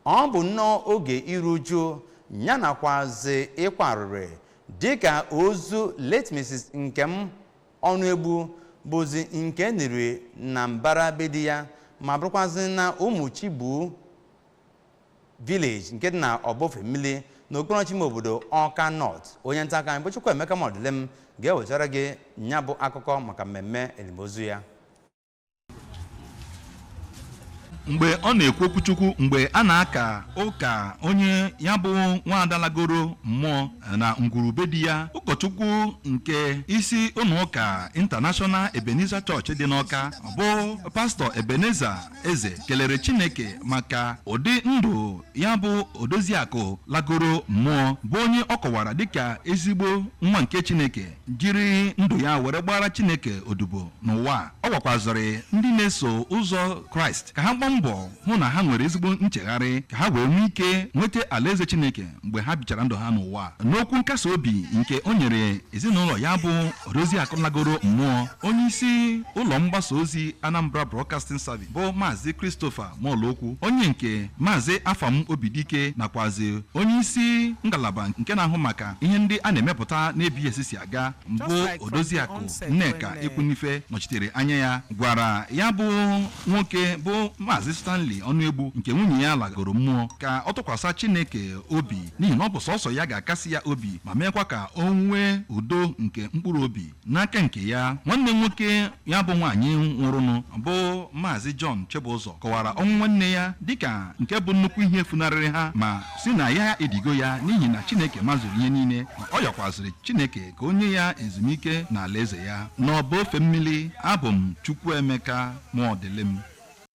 Ọ bụ nnọọ oge iru uju ya nakwazi ịkwa arịrị dịka ozu late Mrs. Nkem Ọnụegbu bụzị nke e niri na mbara be di ya ma bụrụkwazị na Ụmụchigbu Village nke dị na Ọba Ofemili n'okpuru ọchịchị ime obodo Awka North. Onye nta akụkọ anyị bụ Chukwuemeka Mọdụlem ga-ewetara gị nya bụ akụkọ maka mmemme elimozu ya. Mgbe ọ na-ekwu okwuchukwu mgbe a na-aka ụka onye ya bụ nwaada lagoro mmụọ na ngwuru be di ya, ụkọchukwu nke isi ụlọ ụka International Ebenezer Church dị n'Ọka bụ Pastọ Ebenezer Eze kelere Chineke maka ụdị ndụ ya bụ odoziakụ lagoro mmụọ, bụ onye ọ kọwara dịka ezigbo nwa nke Chineke jiri ndụ ya were gbara Chineke odibo n'ụwa. Ọ gwakwazịrị ndị na-eso ụzọ Kraịst ka ha gbaa mbọ hụ na ha nwere ezigbo nchegharị ka ha wee nwee ike nweta alaeze Chineke mgbe ha bichara ndụ ha n'ụwa. N'okwu nkasi obi nke o nyere ezinụlọ ya bụ odoziakụ lagoro mmụọ, onye isi ụlọ mgbasa ozi Anambra Broadcasting Service bụ Maazị Christopher Molokwu, onye nke Maazị Afam Obidike nakwazi onye isi ngalaba nke na-ahụ maka ihe ndị a na-emepụta n'ABS si aga bụ Odoziakụ Nneka Ekwunife nọchitere anya ya, gwara ya bụ nwoke bụ Maazị Stanley Ọnụegbu nke nwunye ya lagoro mmụọ ka ọ tụkwasị Chineke obi, n'ihi na ọ bụ sọsọ ya ga-akasi ya obi ma meekwa ka o nwee udo nke mkpụrụ obi. N'aka nke ya, nwanne nwoke ya bụ nwaanyị nwụrụnụ bụ Maazị John Chibụzọ kọwara ọnwụ nwanne ya dịka nke bụ nnukwu ihe funarịrị ha, ma sị na ya edigo ya n'ihi na Chineke mazuru ihe niile, ma ọ yọkwazịrị Chineke ka o nye ya ezumike n'alaeze ya. N'Ọba Ofemili, abụ m Chukwuemeka Mọdịlịm.